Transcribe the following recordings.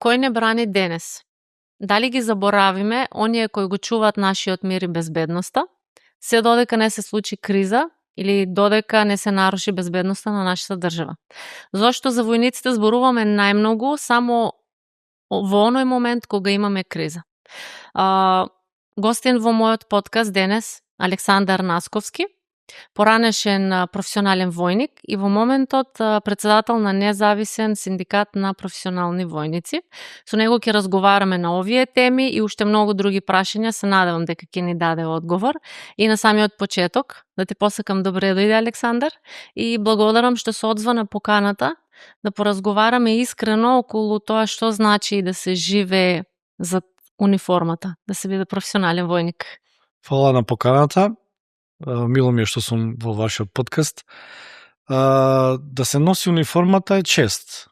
Кој не брани денес? Дали ги заборавиме оние кои го чуваат нашиот мир и безбедноста, се додека не се случи криза или додека не се наруши безбедноста на нашата држава? Зошто за војниците зборуваме најмногу само во оној момент кога имаме криза? Гостин во мојот подкаст денес Александар Насковски, поранешен професионален војник и во моментот председател на независен синдикат на професионални војници. Со него ќе разговараме на овие теми и уште многу други прашања, се надевам дека ќе ни даде одговор. И на самиот почеток да те посакам добре дојде, Александар, и благодарам што се одзва на поканата да поразговараме искрено околу тоа што значи да се живее за униформата, да се биде професионален војник. Фала на поканата. Мило ми е што сум во вашиот подкаст. Да се носи униформата е чест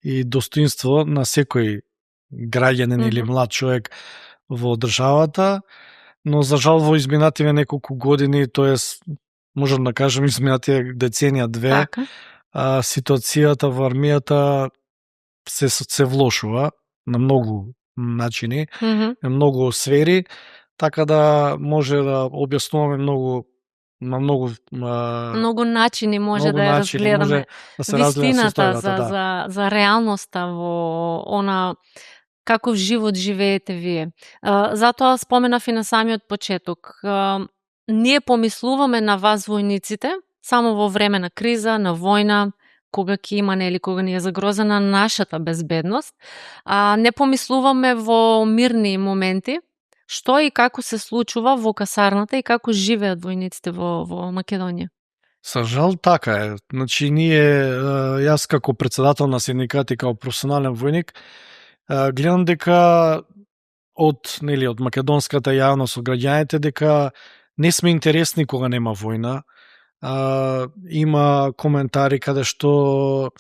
и достоинство на секој граѓанин или млад човек во државата, но за жал во изминативе неколку години, тоест можам да кажам изминативе деценија две, ситуацијата во армијата се влошува на многу начини, на многу сфери, така да може да објаснуваме на многу начини може да ја разгледаме вистината за реалноста во она каков живот живеете вие. Затоа споменав и на самиот почеток. Ние помислуваме на вас војниците само во време на криза, на војна, кога ќе има или кога ни е загрозена нашата безбедност, а не помислуваме во мирни моменти што и како се случува во касарната и како живеат војниците во Македонија. За жал така е. Значи ние, јас како председател на синдикат и како професионален војник, гледам дека од македонската јавност, од граѓаните, дека не сме интересни кога нема војна. Има коментари каде што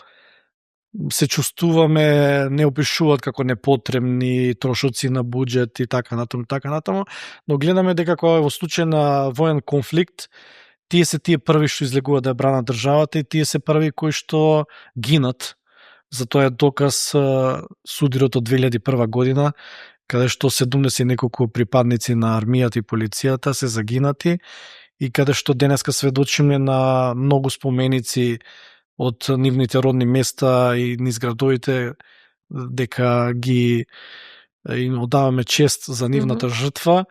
се чувствуваме, не опишуваат како непотребни, трошоци на буџет и така натаму, но гледаме дека кога во случај на воен конфликт, тие се тие први што излегуваат да ја бранат државата и тие се први кои што гинат. Затоа е доказ судирот од 2001 година, каде што 70 неколку припадници на армијата и полицијата се загинати и каде што денеска сведочиме на многу споменици од нивните родни места и низ градовите, дека ги им одаваме чест за нивната жртва,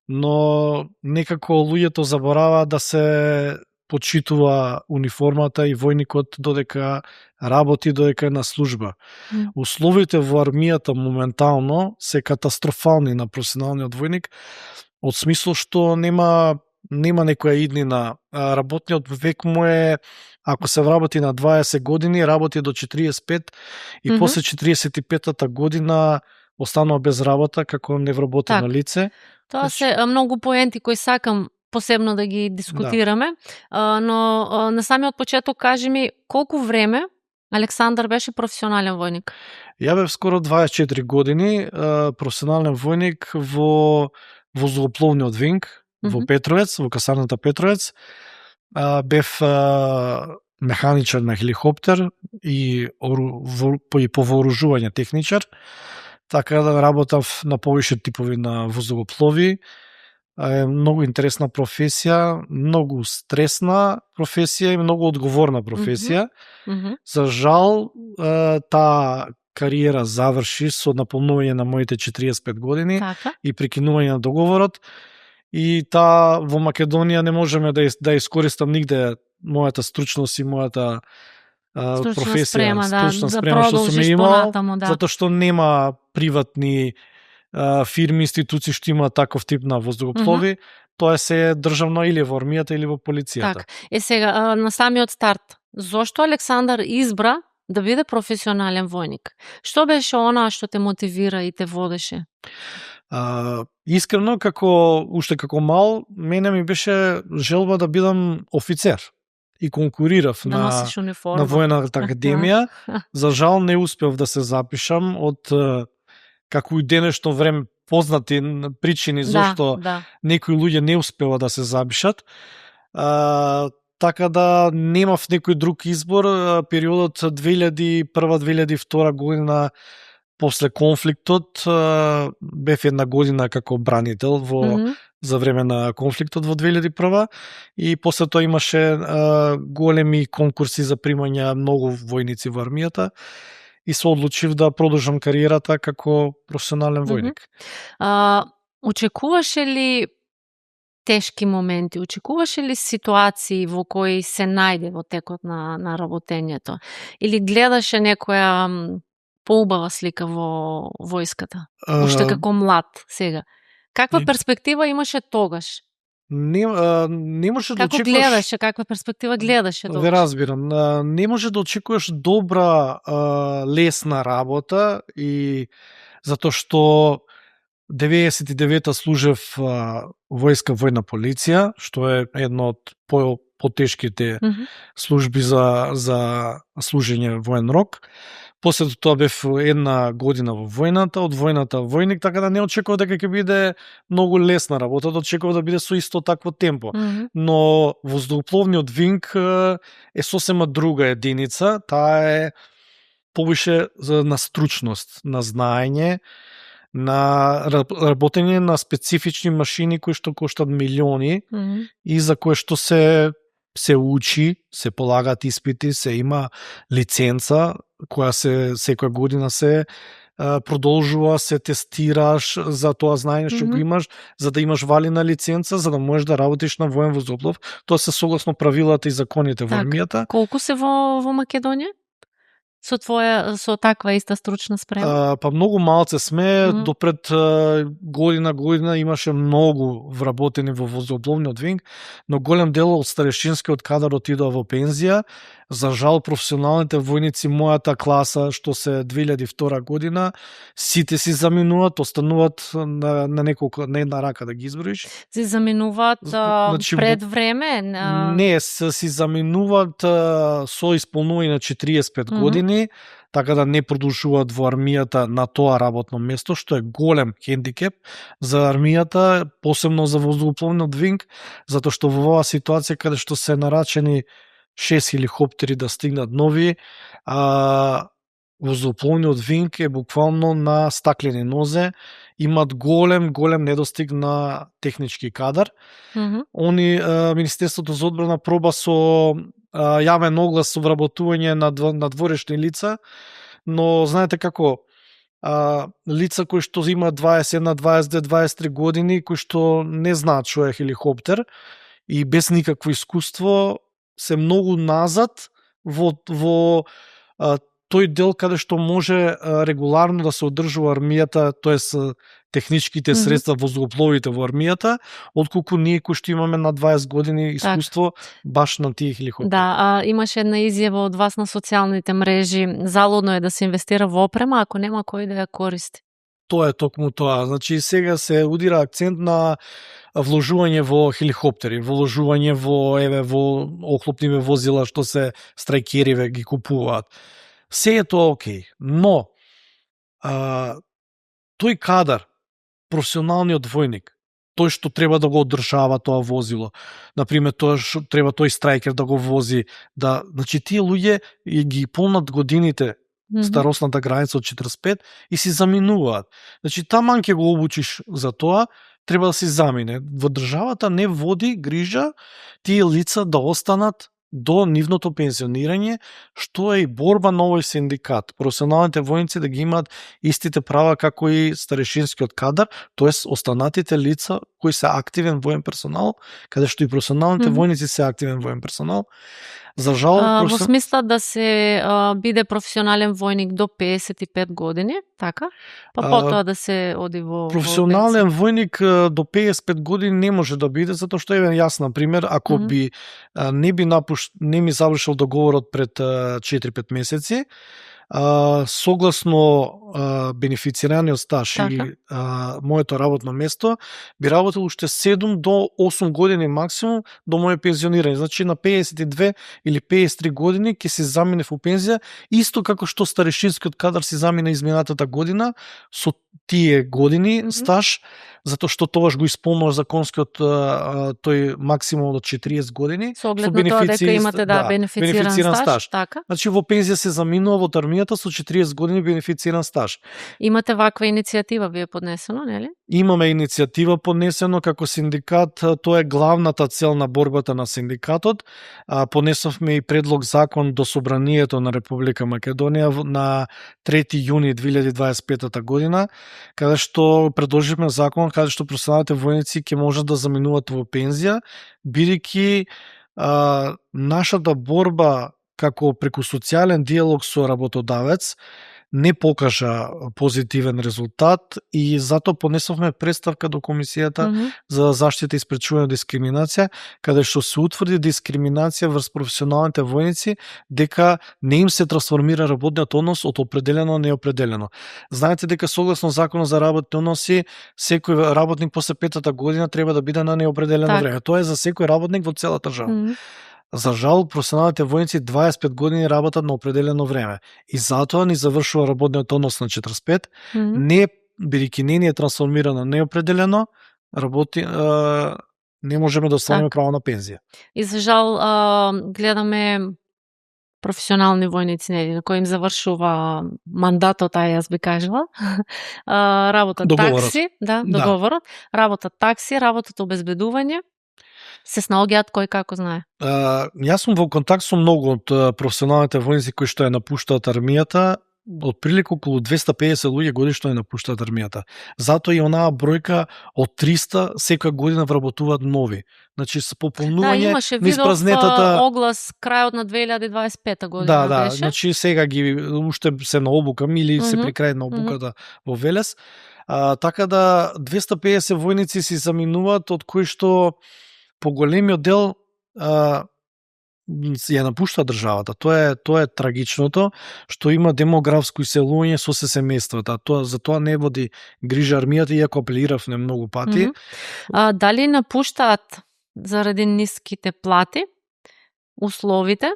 но некако луѓето забораваат да се почитува униформата и војникот додека работи, додека е на служба. Условите во армијата моментално се катастрофални на професионалниот војник, од смисла што нема некоја иднина. Работниот век му е, ако се вработи на 20 години, работи до 45 и после 45-та година останува без работа како невработено лице. Тоа се многу поенти кои сакам посебно да ги дискутираме, но на самиот почеток кажи ми колку време Александар беше професионален војник? Ја бев скоро 24 години професионален војник во воздухопловниот винг во Петровец, во касарната Петровец. Бев механичар на хеликоптер и по вооружување техничар. Така да работав на повише типови на воздухоплови. Многу интересна професија, многу стресна професија и многу одговорна професија. За жал, таа кариера заврши со наполнување на моите 45 години и прекинување на договорот. И во Македонија не можеме да искористам нигде мојата стручност и мојата професија, стручна спрема што сум имал, затоа што нема приватни фирми, институции што имаат таков тип на воздухоплови, тоа се државно или во армијата или во полицијата. Сега, на самиот старт, зошто Александар избра да биде професионален војник? Што беше она што те мотивира и те водеше? Искрено, уште како мал, мене ми беше желба да бидам офицер и конкурирав на војната академија. За жал не успев да се запишам од како и денешно време познати причини зашто некои луѓе не успева да се запишат. Така да немав некој друг избор. Периодот 2001-2002 година после конфликтот бев една година како бранител за време на конфликтот во 2001 и после тоа имаше големи конкурси за примање многу војници во армијата и се одлучив да продолжам кариерата како професионален војник. Очекуваше ли тешки моменти, очекуваше ли ситуации во кои се најде во текот на работењето? Или гледаше некоја поубава слика во војската? Уште како млад сега. Каква перспектива имаше тогаш? Не може да очекуваш... Како гледаше, каква перспектива гледаше тогаш? Ве разбирам. Не може да очекуваш добра, лесна работа и затоа што 99-та служев војска војна полиција, што е едно од потешките служби за служење воен рок. После тоа бев една година во војната, од војната војник, така да не очекував дека ќе биде многу лесна работа, да очекував да биде со исто такво темпо. Но воздухопловниот винг е сосема друга единица, таа е повише на стручност, на знаење, на работење на специфични машини кои што коштат милиони и за кои што се учи, се полагаат испити, се има лиценца која секоја година се продолжува, се тестираш за тоа знаење што го имаш, за да имаш валидна лиценца, за да можеш да работиш на воен воздухоплов. Тоа се согласно правилата и законите во армијата. Колку се во Македонија? Со таква иста стручна спрема? Па многу малце сме, допред година имаше многу вработени во воздухопловниот винг, но голем дел од старешинскиот кадар отидоа во пензија. За жал, професионалните војници, мојата класа, што се 2002 година, сите си заминуваат, остануваат на една рака да ги изброиш. Си заминуваат пред време? Не, си заминуваат со исполнување на 45 години, така да не продолжуваат во армијата на тоа работно место, што е голем хендикеп за армијата, посебно за воздухопловниот винг, затоа што во оваа ситуација каде што се нарачени 6 хеликоптери да стигнат нови, воздухопловниот винг е буквално на стаклени нозе, имат голем недостиг на технички кадар. Министерството за одбрана проба со јавен оглас со вработување на дворешни лица, но знаете како, лица кои што имаат 21, 22, 23 години, кои што не знаат што е хеликоптер и без никакво искуство, се многу назад во тој дел каде што може регуларно да се одржува армијата, тоест техничките средства воздухопловите во армијата, отколку ние кои што имаме на 20 години искуство баш на тие хеликоптери. Да, имаше една изјава од вас на социјалните мрежи, залудно е да се инвестира во опрема ако нема кој да ја користи. Тоа е токму тоа. Значи сега се удира акцент на вложување во хеликоптери, вложување во охлопни возила што се страјкериве ги купуваат. Се е тоа окей, но тој кадар, професионалниот војник, тој што треба да го одржава тоа возило, например, треба тој страјкер да го вози, значи тие луѓе ги полнат годините, старосната граница од 45 и си заминуваат. Значи таман ќе го обучиш за тоа, треба да си замине. Во државата не води грижа тие лица да останат до нивното пензионирање, што е и борба на овој синдикат. Професионалните војници да ги имаат истите права како и старешинскиот кадар, тоест останатите лица кои се активен воен персонал, каде што и професионалните војници се активен воен персонал. За жал, во смисла да се биде професионален војник до 55 години, така? Па потоа да се оди во професионален војник до 55 години не може да биде, затоа што еве јас на пример, ако не ми завршил договорот пред 4-5 месеци, согласно бенефицираниот стаж и моето работно место, би работел уште 7 до 8 години максимум до моје пензионирање. Значи на 52 или 53 години ќе се замине во пензија, исто како што старешинскиот кадар се замине изминатата година, со тие години стаж, затоа што тогаш го исполнуваш законскиот тој максимум до 40 години. Со оглед на тоа дека имате бенефициран стаж. Така. Значи во пензија се заминува во армијата со 40 години бенефициран стаж. Имате ваква иницијатива вие поднесено, нели? Имаме иницијатива поднесено како синдикат, тоа е главната цел на борбата на синдикатот. Понесовме и предлог закон до Собранието на Република Македонија на 3 јуни 2025 година, каде што предложивме закон каде што професионалните војници ќе можат да заминуваат во пензија, бидејќи нашата борба како преку социјален диалог со работодавец не покажа позитивен резултат и затоа понесовме представка до Комисијата за заштита и спречување дискриминација, каде што се утврди дискриминација врз професионалните војници, дека не им се трансформира работниот однос од определено на неопределено. Знаете дека согласно Законот за работни односи, секој работник после 5-та година треба да биде на неопределено време. Тоа е за секој работник во целата држава. За жал, професионалните војници 25 години работат на определено време. И затоа ни завршува работниот однос на 45, не бидејќи не е трансформирано неопределено, не можеме да оствариме право на пензија. И за жал гледаме професионални војници, на кои им завршува мандатот, јас би кажала, работат такси, договорот, работат такси, работат обезбедување, се снаоѓаат кој како знае. Јас сум во контакт со многу од професионалните војници кои што ја напуштаат армијата, отприлика околу 250 луѓе годишно ја напуштаат армијата. Затоа и онаа бројка од 300 секоја година вработуваат нови. Значи со пополнување низ празнетата оглас крајот на 2025 година беше. Значи сега ги уште се на обука или се при крај на обуката во Велес. Така да 250 војници си заминуваат, од кои што поголемиот дел ја напушта државата. Тоа е трагичното, што има демографско иселување со се семејствата. За тоа не води грижа армијата, иако апелиравме многу пати. Дали напуштаат заради ниските плати, условите,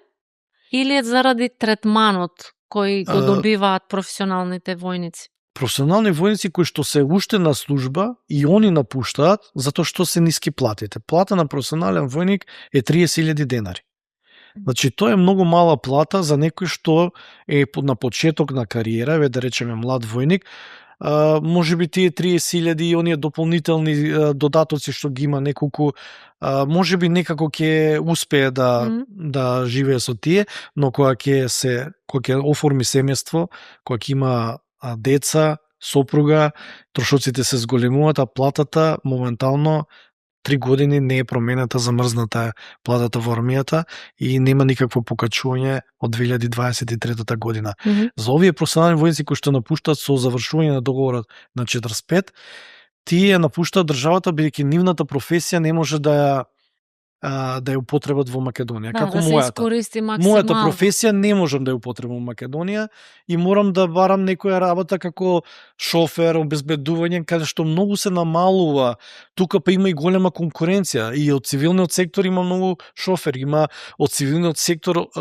или заради третманот кој го добиваат професионалните војници? Професионални војници кои што се уште на служба и они напуштаат затоа што се ниски платите. Плата на професионален војник е 30.000 денари. Значи тоа е многу мала плата за некој што е на почеток на кариера, да речеме млад војник. Може би тие 30.000 и оние дополнителни додатоци што ги има неколку, може би некако ќе успее да живее со тие, но кога ќе оформи семејство, кога ќе има деца, сопруга, трошоците се зголемуваат, а платата моментално 3 години не е променета, замрзната платата во армијата и нема никакво покачување од 2023 година. За овие професионални војници кои што напуштаат со завршување на договорот на 45, тие напуштаат државата бидејќи нивната професија не може да ја употребат во Македонија. Како мојата професија не можам да ја употребам во Македонија и морам да барам некоја работа како шофер, обезбедување, каде што многу се намалува. Тука па има и голема конкуренција и од цивилниот сектор има многу шофери, има од цивилниот сектор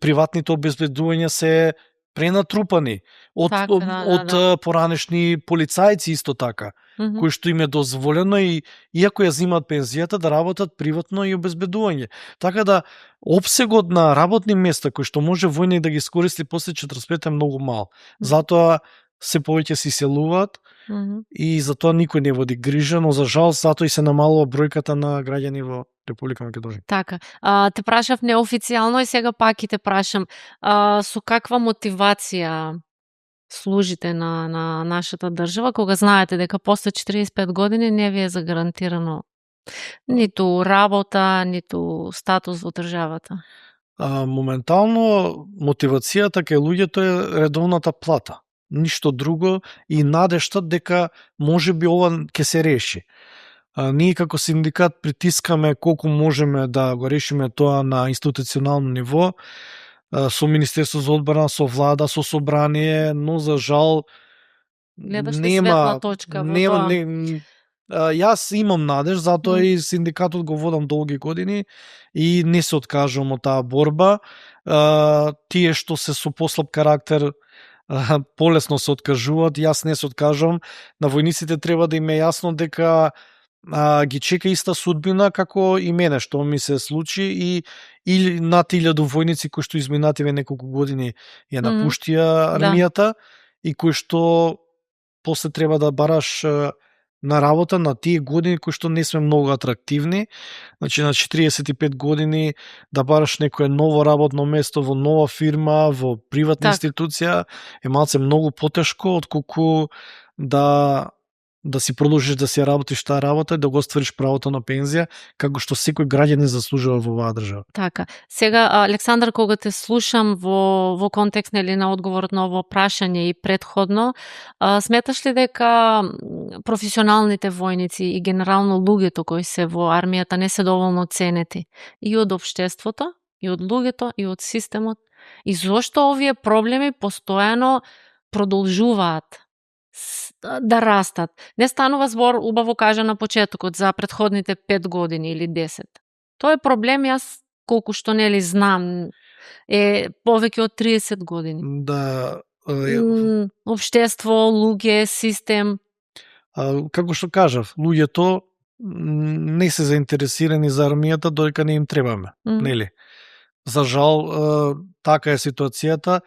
приватните обезбедувања се пренатрупани од поранешни полицајци исто така, кои што им е дозволено и иако ја земаат пензијата да работат приватно и обезбедување. Така да опсегот на работни места кои што може војник да ги искористи после 45 е многу мал. Затоа се повеќе се иселуваат и затоа никој не води грижа, но за жал затоа и се намалува бројката на граѓани во Република Македонија. Така. Те прашав неофицијално и сега пак и те прашам, со каква мотивација служите на нашата држава, кога знаете дека после 45 години не ви е загарантирано ниту работа, ниту статус во државата? Моментално мотивацијата кај луѓето е редовната плата. Ништо друго и надежта дека може би ова ќе се реши. Ние како синдикат притискаме колку можеме да го решиме тоа на институционално ниво, со Министерство за одбрана, со влада, со собрание, но за жал нема точка во тоа. Јас имам надеж, затоа и синдикатот го водам долги години и не се откажувам од таа борба. Тие што се со послаб карактер полесно се откажуваат. Јас не се откажувам. На војниците треба да им е јасно дека ги чека иста судбина како и мене што ми се случи и над 1000 војници кои што изминативе неколку години ја напуштија армијата и кои што после треба да бараш на работа на тие години кои што не сме многу атрактивни. Значи на 45 години да бараш некое ново работно место во нова фирма, во приватна институција е малце многу потешко отколку да си продолжиш да си работиш таа работа и да го оствариш правото на пензија, како што секој граѓанин заслужува во оваа држава. Така. Сега, Александар, кога те слушам во контекст на одговорот на ово прашање и претходно, сметаш ли дека професионалните војници и генерално луѓето кои се во армијата не се доволно ценети и од општеството, и од луѓето, и од системот? И зошто овие проблеми постојано продолжуваат да растат? Не станува збор, убаво кажа на почетокот, за претходните 5 години или 10. Тоа е проблем, јас колку што нели знам, е повеќе од 30 години. Да. Општество, луѓе, систем. Како што кажав, луѓето не се заинтересирани за армијата додека не им требаме, нели? За жал, така е ситуацијата.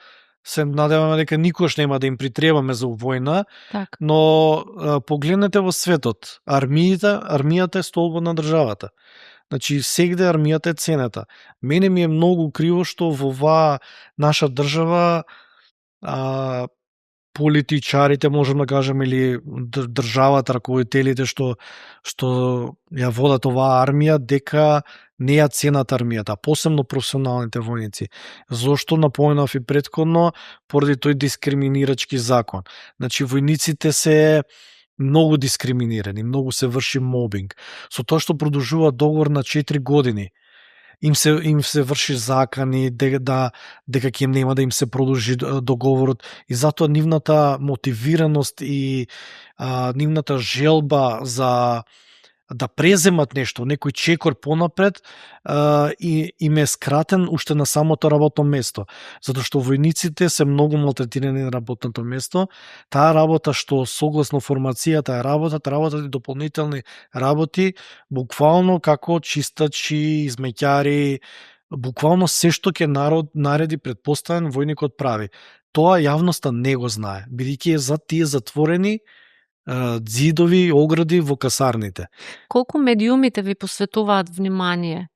Се надеваме дека никош нема да им притребаме за војна, но погледнете во светот, армијата е столбот на државата. Значи, сегде армијата е цената. Мене ми е многу криво што во оваа наша држава политичарите, можем да кажеме, или државата, раководителите што ја водат оваа армија, дека не ја ценат армијата, посебно професионалните војници. Зошто напоменав и претходно, поради тој дискриминирачки закон. Значи, војниците се многу дискриминирани, многу се врши мобинг. Со тоа што продолжува договор на 4 години, им се врши закани дека ќе нема да им се продолжи договорот и затоа нивната мотивираност и нивната желба за да преземат нешто, некој чекор понапред, и им е скратен уште на самото работно место. Затоа што војниците се многу малтретирани на работното место. Таа работа што согласно формацијата е работат и дополнителни работи, буквално како чистачи, измеќари, буквално се што ќе нареди претпоставен војникот прави. Тоа јавноста не го знае, бидејќи е за тие затворени ѕидови, огради во касарните. Колку медиумите ви посветуваат внимание?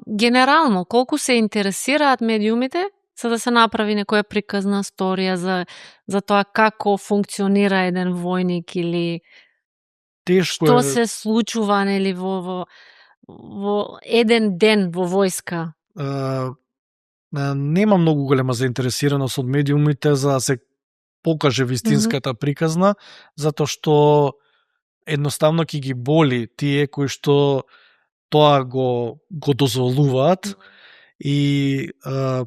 Генерално, колку се интересираат медиумите за да се направи некоја приказна сторија за тоа како функционира еден војник или што се случува нели во еден ден во војска? Нема многу голема заинтересираност од медиумите за да се покаже вистинската приказна, затоа што едноставно ќе ги боли тие кои што тоа го дозволуваат и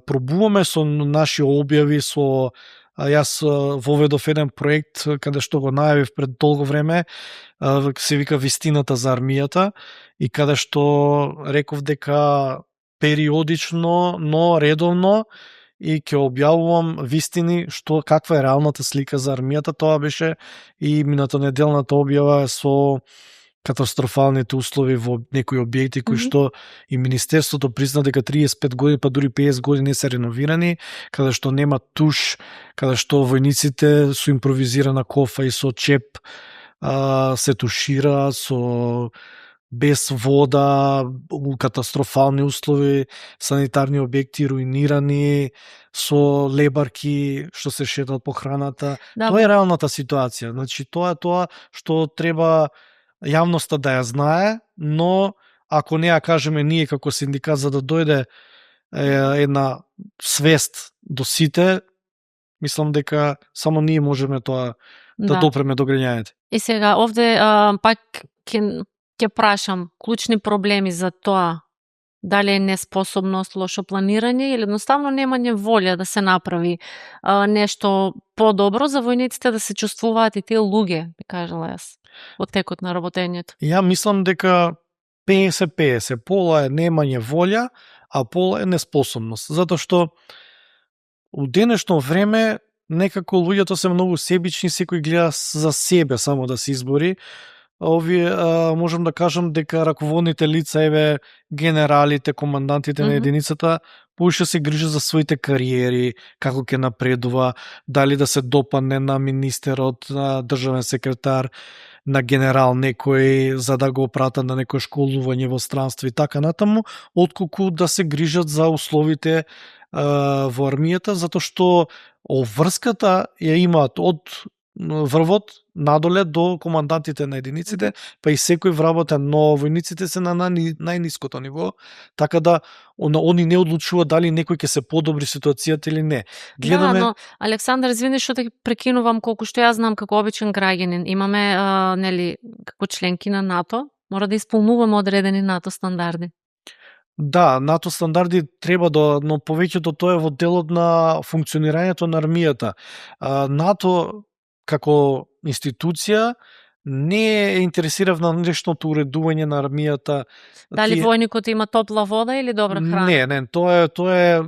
пробуваме со наши објави, јас воведов еден проект каде што го најавив пред долго време, се вика Вистината за армијата и каде што реков дека периодично, но редовно и ќе објавувам вистини каква е реалната слика за армијата. Тоа беше и мината неделната објава со катастрофалните услови во некои објекти кои што и министерството призна дека 35 години, па дури 50 години не се реновирани, каде што нема туш, каде што војниците со импровизирана кофа и со чеп се тушира, без вода, катастрофални услови, санитарни објекти руинирани, со лебарки што се шетат по храната. Тоа е реалната ситуација. Значи, тоа е тоа што треба јавноста да ја знае, но ако не ја кажеме ние како синдикат за да дојде една свест до сите, мислам дека само ние можеме тоа да допреме до граѓаните. И сега овде пак ќе прашам клучни проблеми за тоа дали е неспособност, лошо планирање или едноставно немање волја да се направи нешто подобро за војниците да се чувствуваат и тие луѓе, би кажала јас, во текот на работењето. Ја мислам дека 50-50, пола е немање волја, а пола е неспособност, затоа што у денешно време некако луѓето се многу себични, секој гледа за себе само да се избори. Овие можам да кажам дека раководните лица, еве генералите, командантите на единицата, поише се грижат за своите кариери, како ќе напредува, дали да се допадне на министерот, на државен секретар, на генерал некој, за да го пратат на некој школување во странство и така натаму, отколку да се грижат за условите во армијата, затоа што врската ја имаат од врвот надоле до командантите на единиците, па и секој вработен, но војниците се на најниското ниво, така да они не одлучуваат дали некој ќе се подобри ситуацијата или не. Гледаме... Да, но Александар, извини што те прекинувам, колку што ја знам како обичен граѓанин, имаме нели како членки на НАТО, мора да исполнуваме одредени НАТО стандарди. Да, НАТО стандарди треба да, но повеќето тоа е во делот на функционирањето на армијата. НАТО како институција не е интересирав на нешното уредување на армијата. Дали војникот има топла вода или добра храна? Не, тоа е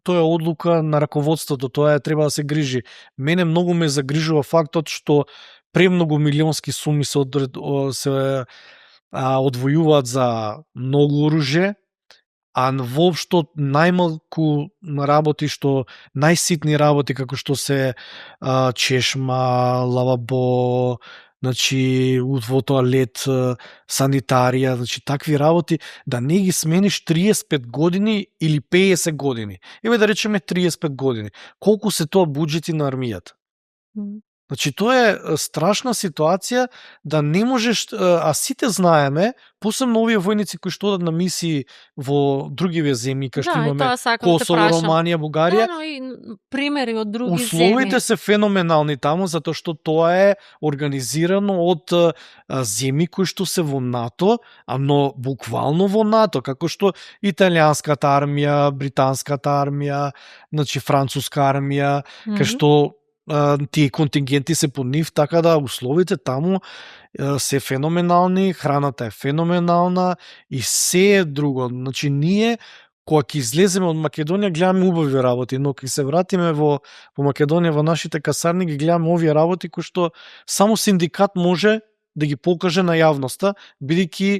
одлука на раководството, тоа треба да се грижи. Мене многу ме загрижува фактот што премногу милионски суми се одвојуваат за многу оружје, а воопшто најмалку работи, што најситни работи како што се чешма, лавабо, значи во тоалет, санитарија, значи такви работи, да не ги смениш 35 години или 50 години. Еве да речеме 35 години. Колку се тоа буџети на армијата? Значи, тоа е страшна ситуација да не можеш, а сите знаеме, посебно овие војници кои што одат на мисии во другиве земји, кај што имаме Косово, Романија, Бугарија. Да, но и примери од други земји. Условите се феноменални таму, затоа што тоа е организирано од земји кои што се во НАТО, но буквално во НАТО, како што италијанската армија, британската армија, значи француска армија, кај што тие контингенти се под нив, така да условите таму се феноменални, храната е феноменална и се е друго. Значи ние кога ќе излеземе од Македонија гледаме убави работи, но кога се вратиме во Македонија во нашите касарни ги гледаме овие работи кои што само синдикат може да ги покаже на јавноста, бидејќи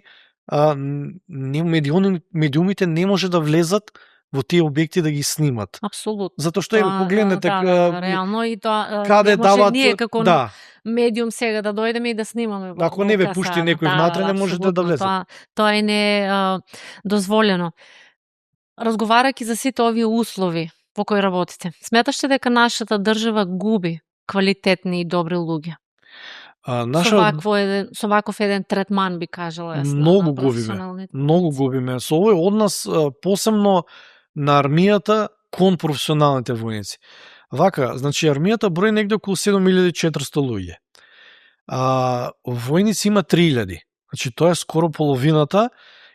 медиумите не може да влезат во тие објекти да ги снимат. Апсолутно. Затоа што погледнете реално и тоа каде дават ние како медиум сега да дојдеме и да снимаме. Ако не ве пушти некој внатре, не можете да влезете. Тоа е не дозволено. Разговарајќи за сите овие услови во кои работите, сметаш ли дека нашата држава губи квалитетни и добри луѓе? Со ваков еден третман би кажала јас. Многу губиме. Со овој однос посебно на армијата кон професионалните војници. Вака, значи армијата брои негде околу 7400 луѓе. Војници има 3000. Значи тоа е скоро половината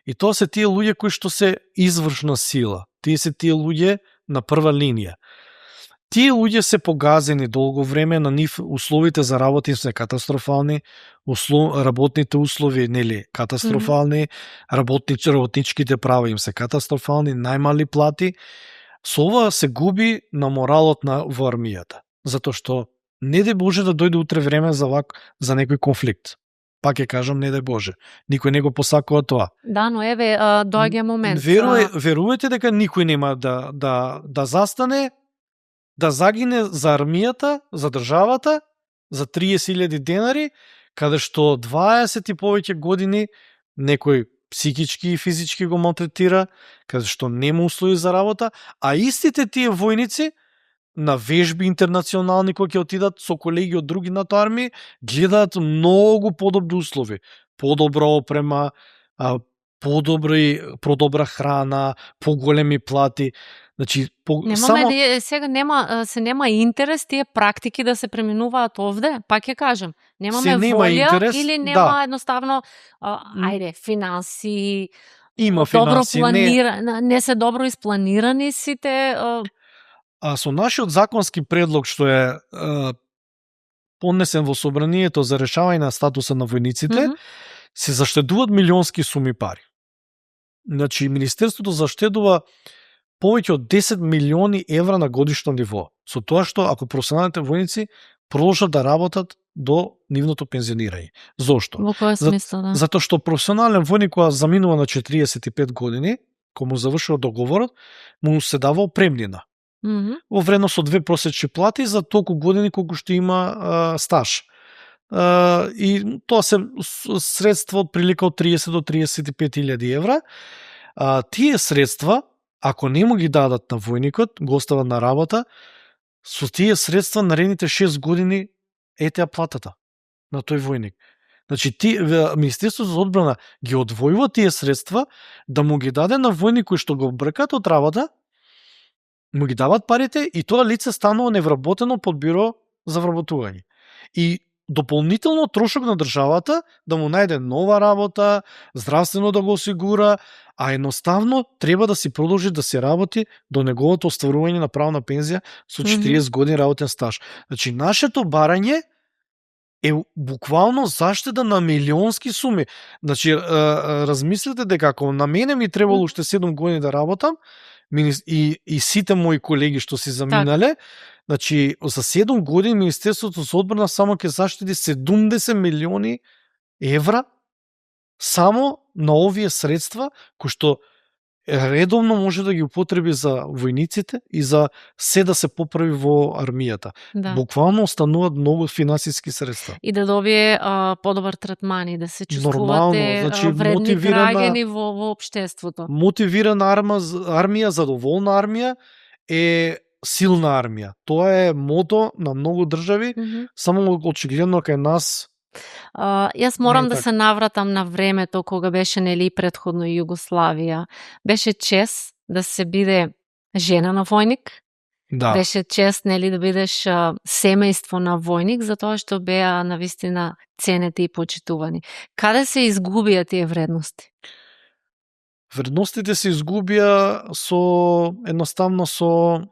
и тоа се тие луѓе кои што се извршна сила. Тие се тие луѓе на прва линија. Тие луѓе се погазени долго време, на нив условите за работа им се катастрофални, работните услови нели катастрофални, работничките права им се катастрофални, најмали плати. Со ова се губи на моралот во армијата, затоа што не дај Боже да дојде утре време за некој конфликт. Пак ќе кажам, не дај Боже. Никој не го посакува тоа. Да, но еве доаѓа момент. Верувате дека никој нема да застане, да загине за армијата, за државата, за 30.000 денари, каде што 20 и повеќе години некој психички и физички го малтретира, каде што нема услови за работа, а истите тие војници на вежби интернационални кои ќе отидат со колеги од други НАТО армии, гледаат многу подобри услови, подобра опрема, подобра храна, поголеми плати. Значи, сега нема интерес тие практики да се преминуваат овде, пак ќе кажем. Немаме волја интерес, или нема едноставно финанси, има финанси, не се добро испланирани сите. Со нашиот законски предлог што е поднесен во собранието за решавање на статуса на војниците, се заштедуваат милионски суми пари. Значи, Министерството заштедува повеќе од 10 милиони евра на годишно ниво. Со тоа што ако професионалните војници продолжат да работат до нивното пензионирање. Зошто? Во кој смисла, да? Затоа што професионален војник кога заминува на 45 години, кога му завршува договорот, му се дава опремнина. Во вредност од 2 просечни плати за толку години колку што има стаж. И тоа се средства од прилика од 30 до 35.000 евра. Тие средства, ако не му ги дадат на војникот, го остават на работа, со тие средства наредните 6 години етеа платата на тој војник. Значи, Министерството за одбрана ги одвојува тие средства да му ги даде на војник кој што го бркат од работа, му ги дават парите и тоа лице станува невработено под бюро за вработување. И дополнително трошок на државата да му најде нова работа, здравствено да го осигура, а едноставно треба да си продолжи да се работи до неговото остварување на право на пензија со 40 години работен стаж. Значи, нашето барање е буквално заштеда на милионски суми. Значи, размислете дека ако на мене ми требало уште 7 години да работам, и сите мои колеги што си заминале, значи, за 7 години Министерството за одбрана само ќе заштеди 70 милиони евра само на овие средства, кои што редовно може да ги употреби за војниците и за се да се поправи во армијата. Да. Буквално остануваат многу финансиски средства. И да добие подобар третман и да се Нормално, чувствувате значи, вредни граѓани во општеството. Мотивирана армија, задоволна армија е силна армија. Тоа е мото на многу држави, само очигледно кај нас. Јас морам да се навратам на времето кога беше нели претходно Југославија. Беше чест да се биде жена на војник. Да. Беше чест нели да бидеш семејство на војник, затоа што беа навистина ценети и почитувани. Каде се изгубија тие вредности? Вредностите се изгубија едноставно со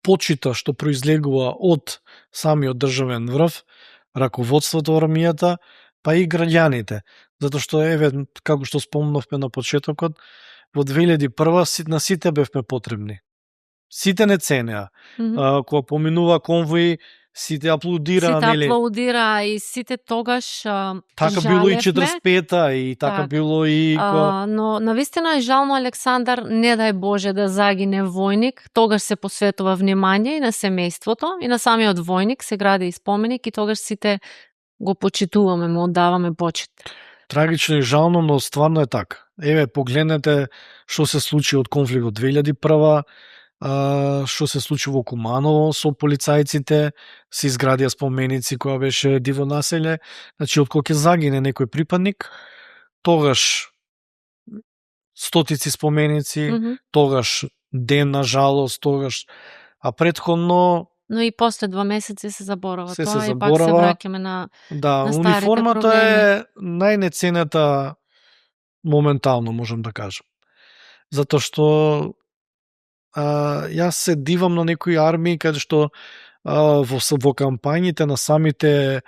почита што произлегува од самиот државен врв, раководството армијата, па и граѓаните. Затоа што, како што спомнавме на почетокот, во 2001 на сите бевме потребни. Сите не ценеа. Кога поминува конвои, сите аплодира, сите нели? аплодира и сите тогаш така било и 45-та и така било и но навистина е жално Александар, не дај Боже да загине војник, тогаш се посветува внимание и на семејството и на самиот војник се гради и споменик и тогаш сите го почитуваме, му оддаваме почит. Трагично и жално, но стварно е така. Погледнете што се случи од конфликтот 2001, што се случи во Куманово со полицајците, се изградија споменици која беше диво населје. Значи, од кога ќе загине некој припадник, тогаш стотици споменици, тогаш ден на жалост, тогаш, а претходно но и после 2 месеци се заборава тоа и пак се враќаме на да, на старите униформата проблеми. е најнеценета моментално, можам да кажам. Затоа што јас се дивам на некои армии каде што во кампањите на самите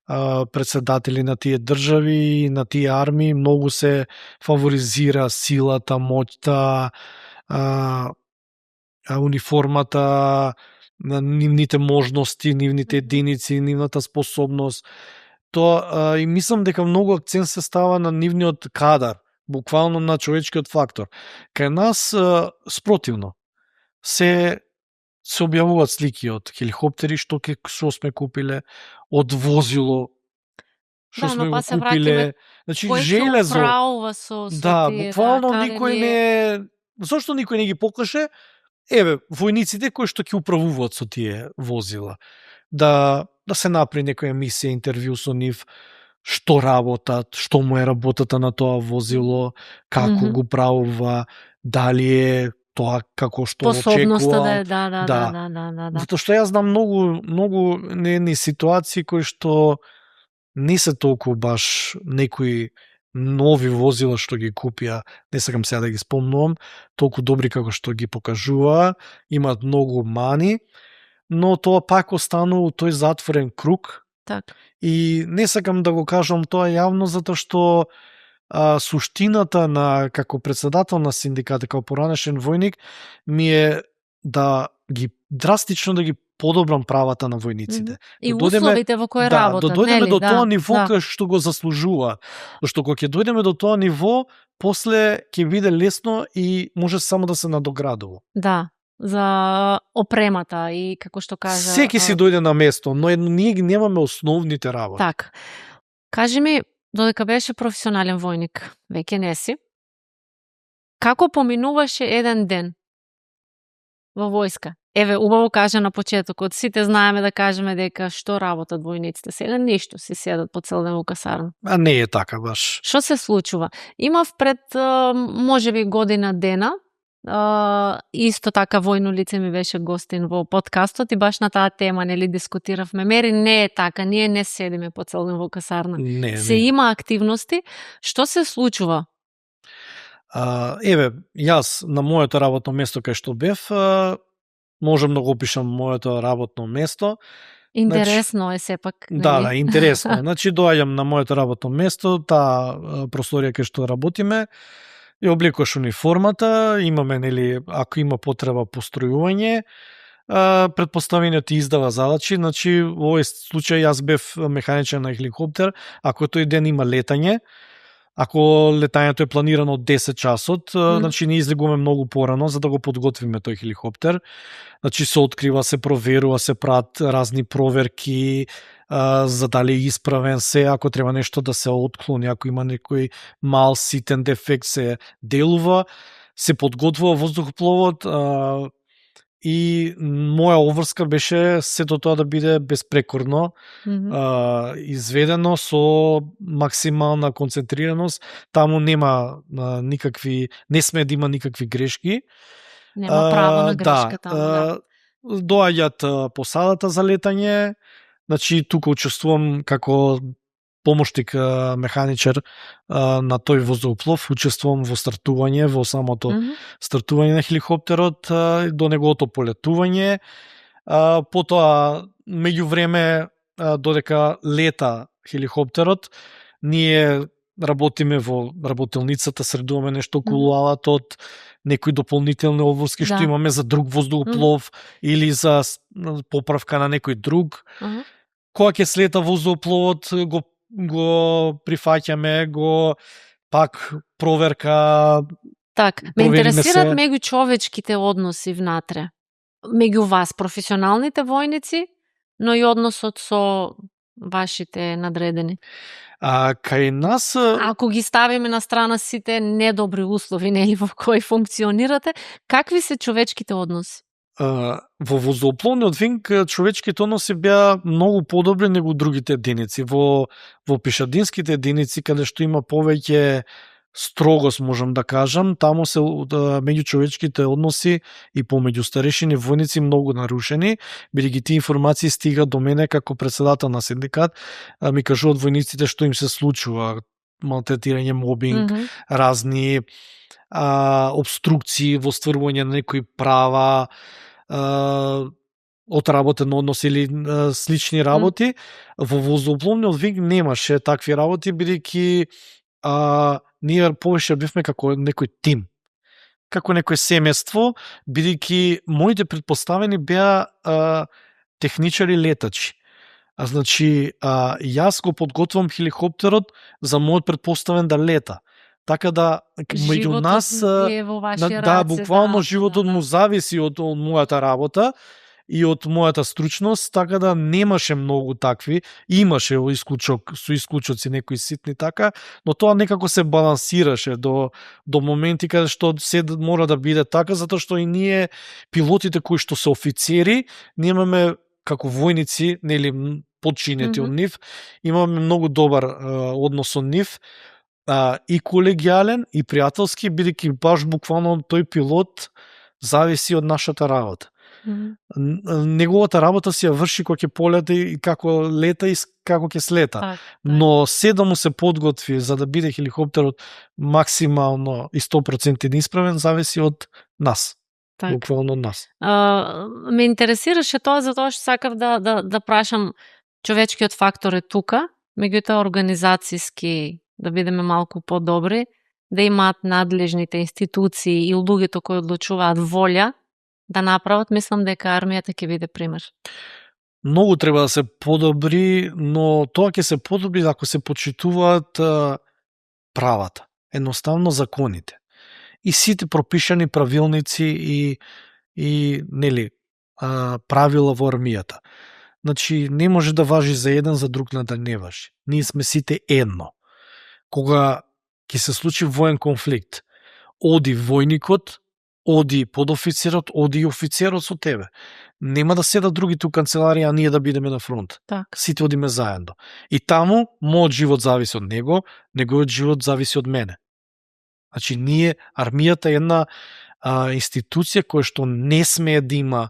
председатели на тие држави и на тие армии многу се фаворизира силата, моќта, униформата, нивните можности, нивните единици, нивната способност. Тоа и мислам дека многу акцент се става на нивниот кадар, буквално на човечкиот фактор. Кај нас спротивно се објавуваат слики од хеликоптери што сме купиле, од возило што сме го купиле. Значи железо. Со да, тие, буквално никој ли... не зошто никој не ги покаже војниците кои што ќе управуваат со тие возила. Да се направи некоја емисија, интервју со нив, што работат, што му е работата на тоа возило, како го правува, дали е тоа како што очекува. Да. Затоа што јас знам многу нени ситуации кои што не се толку баш некои нови возила што ги купија, не сакам сега да ги спомнувам, толку добри како што ги покажува, имаат многу мани, но тоа пак останува тој затворен круг. Так. И не сакам да го кажам тоа јавно затоа што суштината на како председател на синдикат, како поранешен војник, ми е да ги драстично да ги подобрам правата на војниците. И условите во кои работат. Да дојдеме нели? до тоа ниво кај што го заслужува. Зашто кога ќе дојдеме до тоа ниво, после ќе биде лесно и може само да се надоградува. Да, за опремата и како што кажа... Секи си дојде на место, но ние ги немаме основните работи. Так. Кажи ми, додека беше професионален војник, веќе не си, како поминуваше еден ден во војска? Еве, убаво кажа на почетокот, сите знаеме да кажеме дека што работат војниците. Сега ништо си седат по цел ден во касарна. А не е така баш. Што се случува? Имав пред можеби година дена, исто така војно лице ми беше гостин во подкастот и баш на таа тема нели дискутиравме. Мери не е така, ние не седиме по цел ден во касарна. Не. Има активности. Што се случува? Еве, јас на моето работно место кај што бев, можам да го опишам моето работно место. Интересно е сепак. Да, интересно. Значи доаѓам на моето работно место, таа просторија кај што работиме, и обликуваш униформата, имаме нели ако има потреба постројување, претпоставениот издава задачи, значи во овој случај јас бев механичар на хеликоптер, ако тој ден има летање, ако летањето е планирано од 10 часот, значи ние излегуваме многу порано за да го подготвиме тој хеликоптер. Значи се открива, се проверува, се прават разни проверки за дали е исправен се, ако треба нешто да се отклони, ако има некој мал ситен дефект се делува, се подготвува воздухопловот и моја обврска беше сето тоа да биде безпрекорно изведено со максимална концентрираност. Таму нема никакви, не сме да има никакви грешки. Нема право на грешка таму. Доаѓаат посадата за летање, значи тука учествувам како помошник механичар на тој воздухоплов, учествувам во стартување, во самото стартување на хеликоптерот, до неговото полетување. Потоа, меѓу време, додека лета хеликоптерот, ние работиме во работилницата, средуваме нешто околу алатот, некои дополнителни обврски што имаме за друг воздухоплов или за поправка на некој друг. Кога ќе слета воздухопловот, го прифаќаме, го пак проверка. Так, ме интересираат меѓу човечките односи внатре. Меѓу вас, професионалните војници, но и односот со вашите надредени. Кај нас... Ако ги ставиме на страна сите недобри услови, нели, во кои функционирате, какви се човечките односи? Во воздухопловниот винг човечките односи беа многу подобри него другите единици. Во пешадинските единици, каде што има повеќе строгост, можам да кажам, таму се меѓучовечките односи и помеѓу старешини војници многу нарушени, бидејќи тие информации стига до мене како председател на синдикат, ми кажуваат војниците што им се случува, малтретирање, мобинг, разни обструкции во стварување на некои права, отработен однос или слични работи. Во воздухопловниот винг немаше такви работи, бидејќи ние повеќе бевме како некој тим, како некој семејство, бидејќи моите претпоставени беа техничари летачи. Значи, јас го подготвам хеликоптерот за мојот претпоставен да лета. Така да, меѓу нас, да, буквално животот му зависи од мојата работа и од мојата стручност, така да немаше многу такви. Имаше со исклучоци некои ситни така, но тоа некако се балансираше до моменти каде што се мора да биде така, затоа што и ние, пилотите кои што се офицери, немаме како војници, нели подчинети од нив, имаме многу добар однос од нив, и колегијален, и пријателски, бидејќи баш буквално тој пилот зависи од нашата работа. Неговата работа си ја врши кога ќе полета и како лета и како ќе слета. Но се да му се подготви за да биде хеликоптерот максимално и 100% исправен, зависи од нас. Буквално од нас. Ме интересираше тоа затоа што сакав да прашам, човечкиот фактор е тука, меѓутоа организацијски да бидеме малку подобри, да имаат надлежните институции и луѓето кои одлучуваат волја да направат, мислам дека армијата ќе биде пример. Многу треба да се подобри, но тоа ќе се подобри ако се почитуваат правата, едноставно законите. И сите пропишани правилници и нели правила во армијата. Значи не може да важи за еден, за друг да не важи. Ние сме сите едно. Кога ќе се случи воен конфликт, оди војникот, оди подофицерот, оди и офицерот со тебе. Нема да седат другите у канцеларија, а ние да бидеме на фронт. Так. Сите одиме заедно. И таму, мојот живот зависи од него, неговиот живот зависи од мене. Значи, ние, армијата е една институција која што не смее да има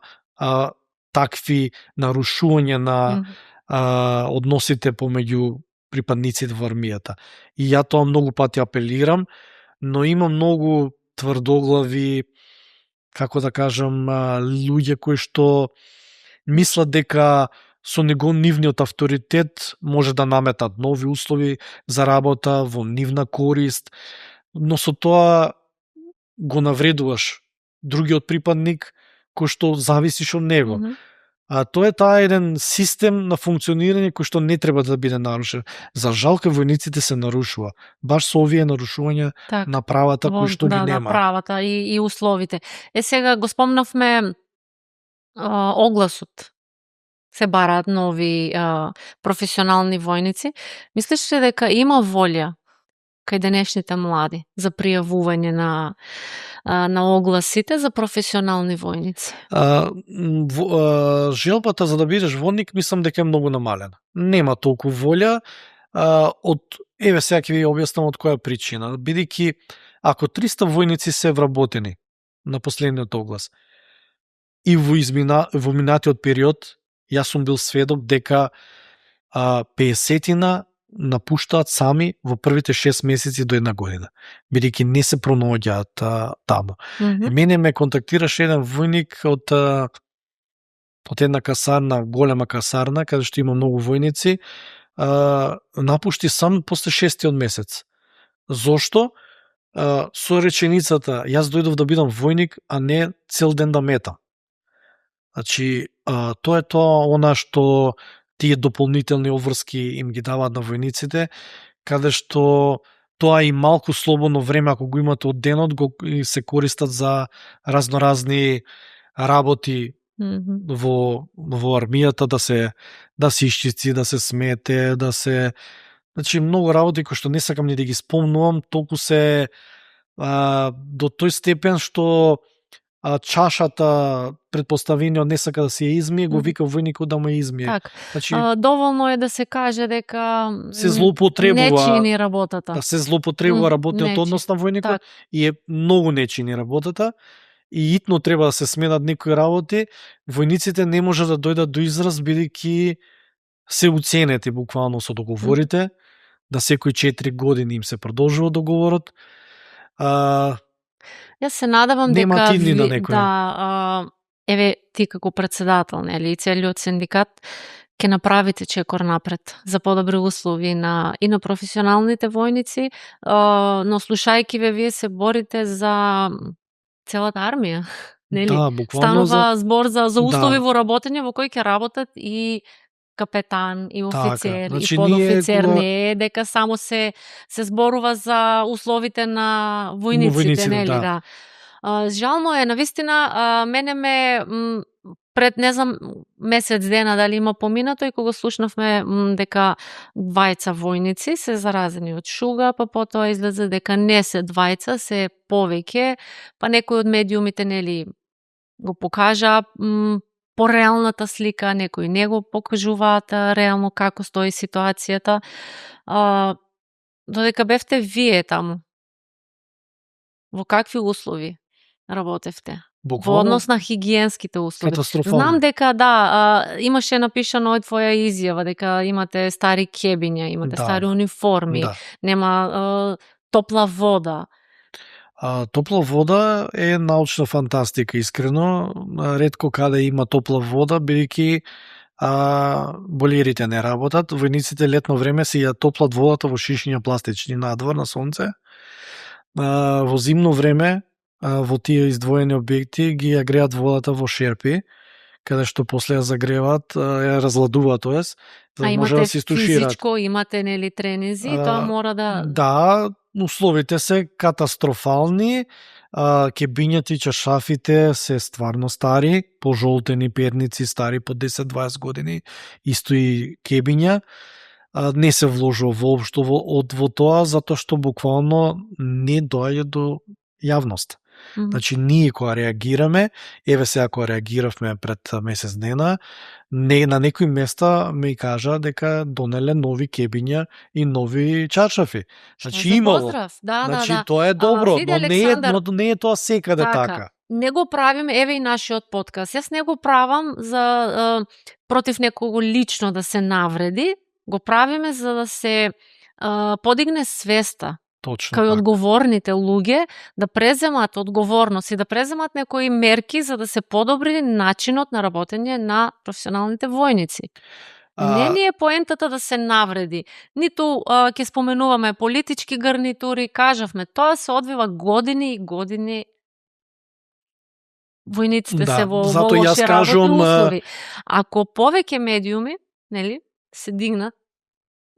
такви нарушувања на односите помеѓу припадниците во армијата. И ја тоа многу пати апелирам, но има многу тврдоглави, како да кажам, луѓе кои што мислат дека со нивниот авторитет може да наметат нови услови за работа во нивна корист, но со тоа го навредуваш другиот припадник кој што зависиш од него. А тоа е таа еден систем на функционирање кој што не треба да биде нарушен. За жал кај војниците се нарушува. Баш со овие нарушувања на правата кои што ги нема. Да, правата и условите. Сега го спомнавме огласот. Се бараат нови професионални војници. Мислиш ли дека има волја кај денешните млади за пријавување на огласите за професионални војници? Желбата за да бидеш војник мислам дека е многу намалена. Нема толку волја еве сега ќе ви објаснам од која причина. Бидејќи ако 300 војници се вработени на последниот оглас и во минатиот период, јас сум бил сведок дека 50-тина напуштаат сами во првите 6 месеци до 1 година, бидејќи не се пронаоѓаат таму. И мене ме контактираше еден војник од една касарна, голема касарна, каде што има многу војници, напушти сам после 6-тиот месец. Зошто? Со реченицата, јас дојдов да бидам војник, а не цел ден да метам. Значи, тоа е она што тие дополнителни обврски им ги даваат на војниците, каде што тоа и малку слободно време, ако го имате од денот, се користат за разноразни работи во армијата, да се ишчици, да се смете, значи многу работи кои што не сакам ни да ги спомнувам, толку се до тој степен што чашата предпоставениот не сака да се ја измие, го вика војникот да му ја измие. Так. Значи, доволно е да се каже дека се злоупотребува, не чини работата. Да се злоупотребува работниот однос на војникот и е многу не чини работата. И итно треба да се сменат некои работи. Војниците не може да дојдат до израз бидејќи се уценети буквално со договорите, да секои 4 години им се продолжува договорот. Јас се надевам дека еве ти како председател, нели, и целиот синдикат ќе направите чекор напред за подобри услови и на професионалните војници, но слушајќи вие се борите за целата армија, нели? Да, буквално станува збор за услови во работење во кои ќе работат и капетан, и офицер, значи, и подофицер, не е дека само се зборува за условите на војниците, нели, да. Жално е, навистина, мене пред, не знам, месец дена дали има поминато и кога слушнавме дека 2 војници се заразени од шуга, па потоа излезе дека не се 2, се повеќе, па некои од медиумите, нели, го покажа по-реалната слика, некои не го покажуваат реално како стои ситуацијата. Додека бевте вие таму, во какви услови работевте? Буквално, во однос на хигиенските услови. Катастрофално. Знам дека имаше напишано од твоја изјава дека имате стари кебиња, имате стари униформи, нема топла вода. Топла вода е научна фантастика, искрено. Ретко каде има топла вода, бидејќи болерите не работат, војниците летно време си ја топлат водата во шишиња пластични надвор на сонце. Во зимно време во тие издвоени објекти ги ја греат водата во шерпи, каде што после ја загреваат, ја разладуваат, тоест, А може имате да се истушираат. физичко, имате нели тренинзи, тоа мора да... Да, условите се катастрофални, кебињата и чашафите се стварно стари, пожолтени перници стари по 10-20 години, исто и кебиња. Не се вложува воопшто во тоа, затоа што буквално не доаѓа до јавност. Значи, ние кога реагираме, еве сега кога реагиравме пред месец дена, на некои места ми кажа дека донеле нови кебиња и нови чаршафи. Значи, имало. Значи, тоа е добро, но не е тоа секаде така. Не го правиме, еве и нашиот подкаст. Јас не го правам за против некого лично да се навреди, го правиме за да се подигне свеста. Точно кај така. одговорните луѓе да преземат одговорност и да преземат некои мерки за да се подобри начинот на работење на професионалните војници. Не ни е поентата да се навреди. Ниту ќе споменуваме политички гарнитури, кажавме, тоа се одвива години и години. Војниците се во лоши работни услови. Ако повеќе медиуми, нели, се дигнат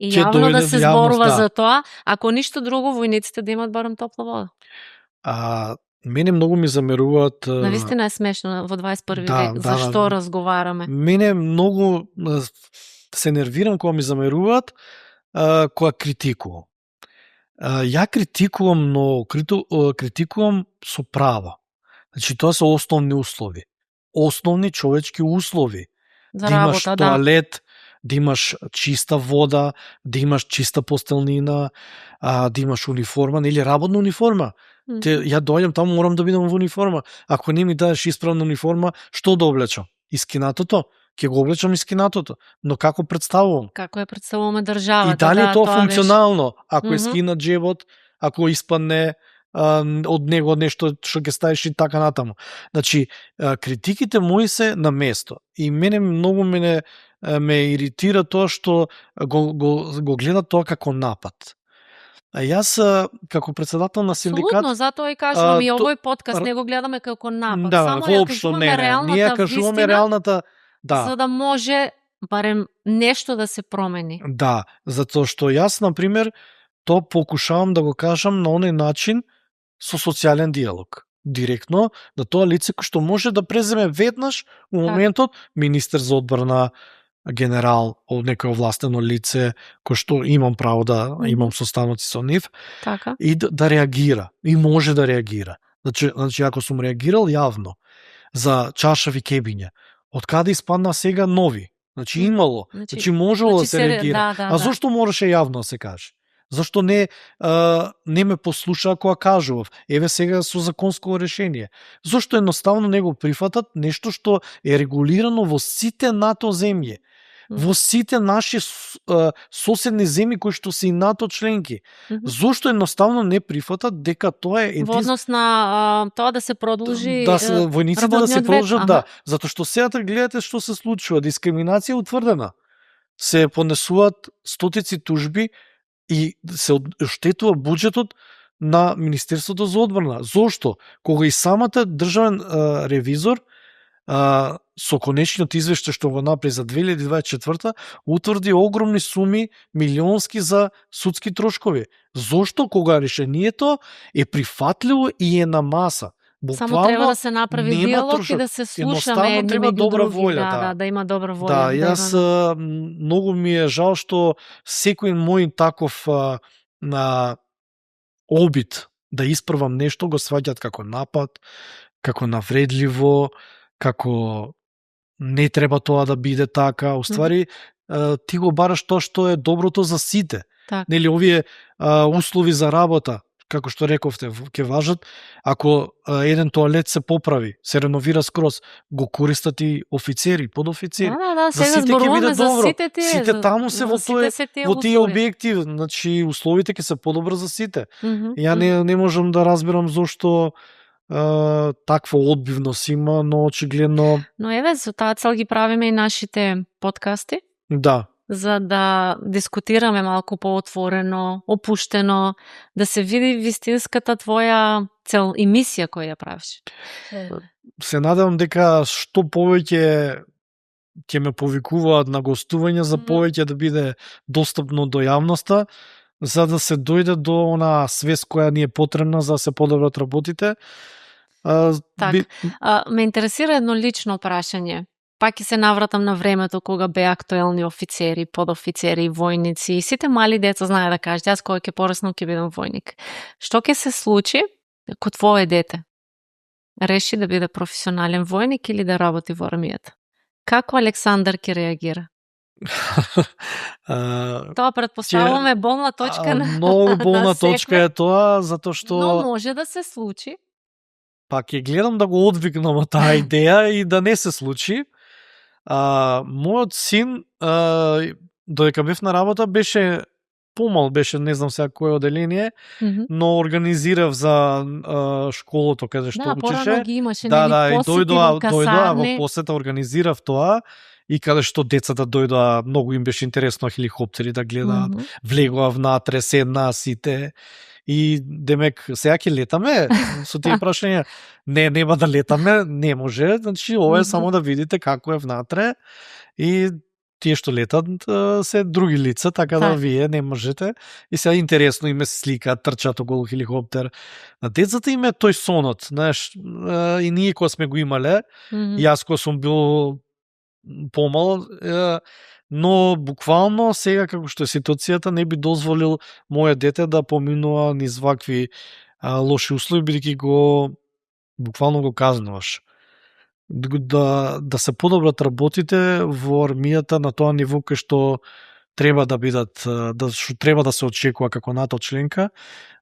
и јавно да се зборува за тоа, ако ништо друго, војниците да имат барем топла вода. Мене многу ми замеруваат... Навистина е смешно во 21 век. Зашто разговараме? Мене многу се нервирам кога ми замеруваат, кога критикувам. Ја критикувам, но критикувам со право. Значи, тоа се основни услови. Основни човечки услови. За работа, имаш тоалет, да имаш чиста вода, да имаш чиста постелнина, да имаш униформа, или работна униформа. Ја доаѓам таму, морам да бидам во униформа. Ако не ми дадеш исправна униформа, што да облечам? Искинатото? Ќе го облечам искинатото. Но како представувам? Како ја представуваме државата? И дали е тоа функционално? Ако е скинат джебот, ако испадне од него нешто што ќе ставиш и така натаму. Значи, критиките мои се на место. И мене многу ме иритира тоа што го гледат тоа како напад. Јас, како председател на синдикат... Абсолютно, затоа и кажувам, и овој подкаст не го гледаме како напад. Да, само воопшто не. Ние кажуваме реалната... Да. За да може барем нешто да се промени. Да, затоа што јас, например, тоа покушавам да го кажам на оној начин со социјален диалог. Директно на тоа лице кој што може да преземе веднаш во моментот министер за одбрана, генерал, од некој овластено лице, кој што имам право да имам состаноци со нив, така. И да реагира. И може да реагира. Значи, ако сум реагирал јавно за чашави кебиња, од каде испадна сега нови? Значи, имало. Значи можело да се реагира. А зошто мораше јавно да се каже? Зашто не ме послуша кога кажував? Еве сега со законско решение. Зошто едноставно не го прифатат нешто што е регулирано во сите НАТО земји? Во сите наши соседни земји кои што се и НАТО членки. Зошто едноставно не прифатат дека тоа е... Во однос на тоа да се продолжи војниците да се продолжат, да. Затоа што сега гледате што се случува. Дискриминација утврдена. Се понесуваат стотици тужби и се оштетува буџетот на Министерството за одбрана. Зошто? Кога и самата државен ревизор со конечниот извештај што го направи за 2024 утврди огромни суми, милионски за судски трошкови. Зошто? Кога решението е прифатливо и е на маса. Буквално, само треба да се направи диалог и да се слушаме едни меѓу други. Да има добра волја. Да, јас многу ми е жал што секој мој таков обид да исправам нешто го сваќаат како напад, како навредливо, како не треба тоа да биде така. Уствари, ти го бараш тоа што е доброто за сите. Нели, овие услови за работа, како што рековте, ќе важат, ако еден тоалет се поправи, се реновира скроз, го користат и офицери, подофицери. За сите ќе биде добро. Сите таму се во тие објекти, значи условите ќе се подобро за сите. Ја не можам да разберам зошто таква одбивност има, но очигледно Но еве, за таа цел ги правиме и нашите подкасти, да. за да дискутираме малку поотворено, опуштено, да се види вистинската твоја цел и мисија која ја правиш. Се надевам дека што повеќе ќе ме повикуваат на гостување, за повеќе да биде достапно до јавноста, за да се дојде до она свест која ни е потребна за да се подобрат работите. Ме интересира едно лично прашање. Пак ќе се навратам на времето кога беа актуелни офицери, подофицери, војници и сите мали деца знае да кажат, јас кога ќе пораснам ќе бидам војник. Што ќе се случи ако твое дете реши да биде професионален војник или да работи во армијата? Како Александар ќе реагира? Тоа претпоставуваме болна точка на многу болна точка е тоа, затоа што но може да се случи. Па ќе гледам да го одвикнам од таа идеја и да не се случи. Мојот син, додека бев на работа, беше помал, беше не знам сега кој оделение, но организирав за школото каде што учеше. Порано ги имаше, и дојдоа во посета, организирав тоа и каде што децата дојдоа, многу им беше интересно хеликоптери да гледаат, влегоа внатре, седнаа сите. И демек сега ќе летаме со тие прашања. Нема да летаме, не може. Значи ова е само да видите како е внатре и тие што летат се други лица, така да вие не можете. И сега интересно име се сликаат, трчат околу хеликоптер. На децата им е тој сонот, знаеш, и ние кога сме го имале, јас кога сум бил помал, но буквално сега како што е ситуацијата не би дозволил моје дете да поминува низ вакви лоши услови, бидејќи буквално го казнуваш. Да се подобрат работите во армијата на тоа ниво кај што треба да бидат, што треба да се очекува како НАТО членка,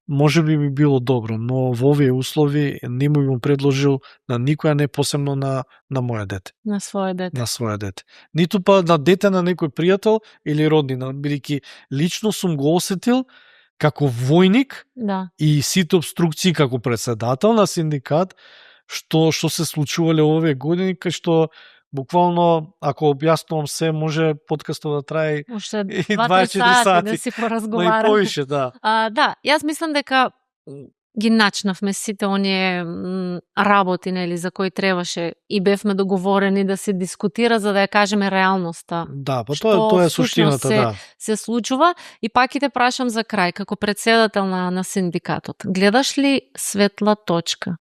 може би било добро, но во овие услови не му предложил на никоја, не посебно на моје дете. На своје дете. Ниту па на дете на некој пријател или роднина, бидејќи лично сум го осетил како војник и сите обструкции како председател на синдикат, што се случувале овие години, кај што буквално, ако објаснувам се, може подкастот да трае и 24 сати. Да си поразговараме. Но и повише, да. Јас мислам дека ги начнавме сите оние работи, нели, за кои требаше и бевме договорени да се дискутира за да ја кажеме реалноста. Да, па тоа е суштината, се случува и пак и те прашам за крај, како председател на синдикатот. Гледаш ли светла точка?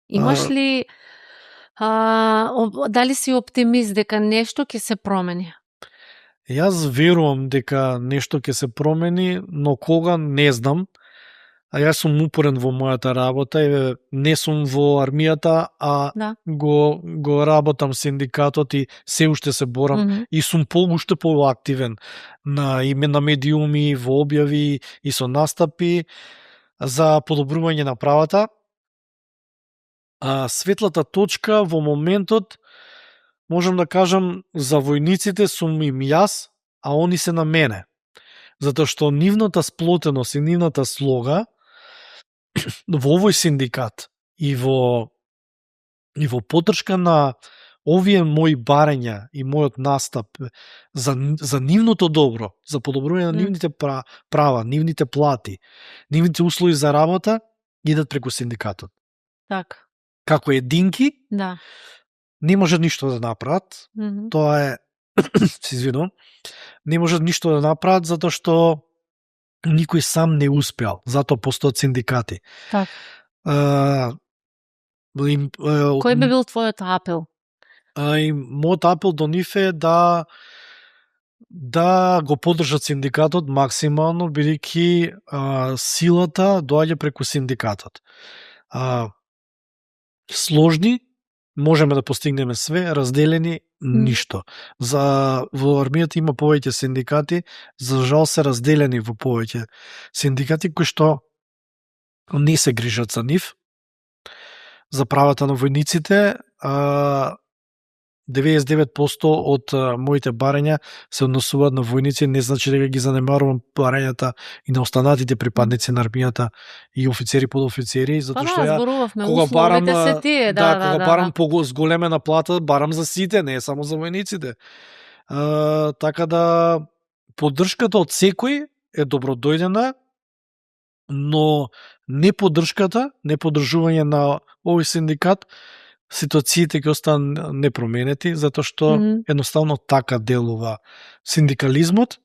Имаш ли дали си оптимист дека нешто ќе се промени? Јас верувам дека нешто ќе се промени, но кога не знам. Јас сум упорен во мојата работа и не сум во армијата, го работам синдикатот и се уште се борам и сум уште поактивен на медиуми, во објави и со настапи за подобрување на правата. Светлата точка во моментот, можам да кажам, за војниците сум им јас, а они се на мене. Затоа што нивната сплотеност и нивната слога во овој синдикат и во поддршка на овие мои барања и мојот настап за нивното добро, за подобрување на нивните права, нивните плати, нивните услови за работа, идат преку синдикатот. Така. Како единки, не може ништо да направат. Тоа е, се извинувам, не може ништо да направат затоа што никој сам не успеал. Затоа постојат синдикати. Кој би бил твојот апел? Мојот апел до нив е да го поддржат синдикатот максимално, бидејќи силата доаѓа преку синдикатот. Сложни, можеме да постигнеме све, разделени, ништо. Во армијата има повеќе синдикати, за жал се разделени во повеќе синдикати кои што не се грижат за нив, за правата на војниците, 99% од моите барања се однесуваат на војници, не значи дека ги занемарувам барањата и на останатите припадници на армијата и офицери, подофицери, затоа што ја зборувавме, кога барам условите се тие, кога барам зголемена плата, барам за сите, не само за војниците. Така да поддршката од секој е добродојдена, но не поддржување на овој синдикат, ситуациите ќе останат непроменети, затоа што едноставно така делува синдикализмот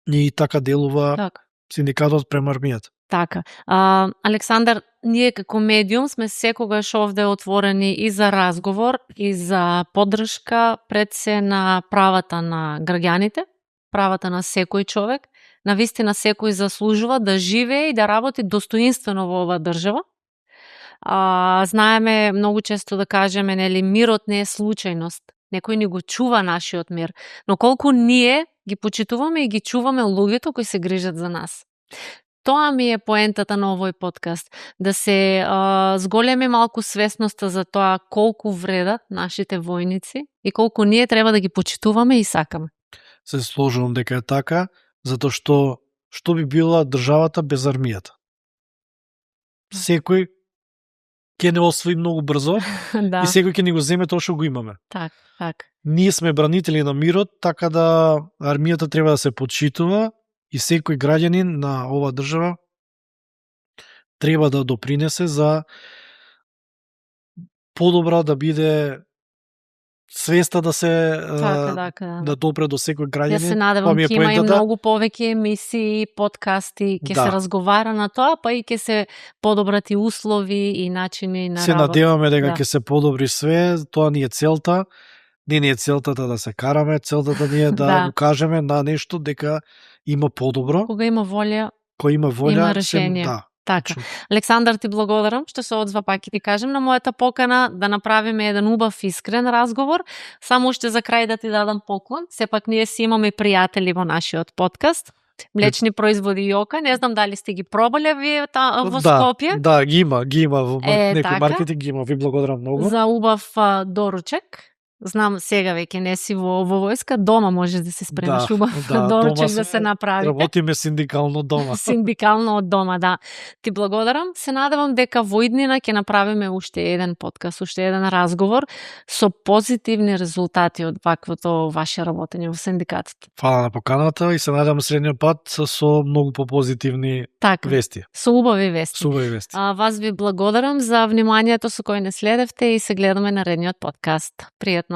и така делува синдикатот према армијата. Така. Александар, ние како медиум сме секогаш овде отворени и за разговор, и за поддршка пред се на правата на граѓаните, правата на секој човек. Навистина секој заслужува да живее и да работи достоинствено во оваа држава. Знаеме многу често да кажеме, нели, мирот не е случајност. Некој ни го чува нашиот мир. Но колку ние ги почитуваме и ги чуваме луѓето кои се грижат за нас. Тоа ми е поентата на овој подкаст. Да се зголеми малку свесноста за тоа колку вредат нашите војници и колку ние треба да ги почитуваме и сакаме. Се сложувам дека е така, затоа што би била државата без армијата? Секој ќе не освои многу брзо и секој ќе ни го земе тоа што го имаме. Так. Ние сме бранители на мирот, така да армијата треба да се почитува и секој граѓанин на оваа држава треба да допринесе за подобра да биде свеста да се да допре до секој граѓанин. Ја се надевам ќе има и многу повеќе емисии, подкасти, ќе се разговара на тоа, па и ќе се подобрат и услови и начини на работа. Се надеваме дека ќе се подобри све, тоа ни е целта. Не е целтата да се караме, целтата ни е да кажеме на нешто дека има подобро. Кога има волја, има решение. Така. Александар, ти благодарам што се одзва пак и ти кажем на мојата покана да направиме еден убав искрен разговор. Само уште за крај да ти дадам поклон. Сепак ние си имаме пријатели во нашиот подкаст. Млечни производи Јока, не знам дали сте ги пробале вие во Скопје. Да, ги има во некои маркети ги има. Ви благодарам многу. За убав доручек. Знам сега веќе не си во војска, дома можеш да се спремаш убав доручек да се направи. Работиме синдикално дома. Синдикално од дома, да. Ти благодарам. Се надевам дека во иднина ќе направиме уште еден подкаст, уште еден разговор со позитивни резултати од ваквото ваше работење во синдикатот. Фала на поканата и се надевам следниот пат со многу попозитивни вести. Со убави вести. Со убави вести. Вас ви благодарам за вниманието со кое не следевте и се гледаме наредниот подкаст. Пријатно.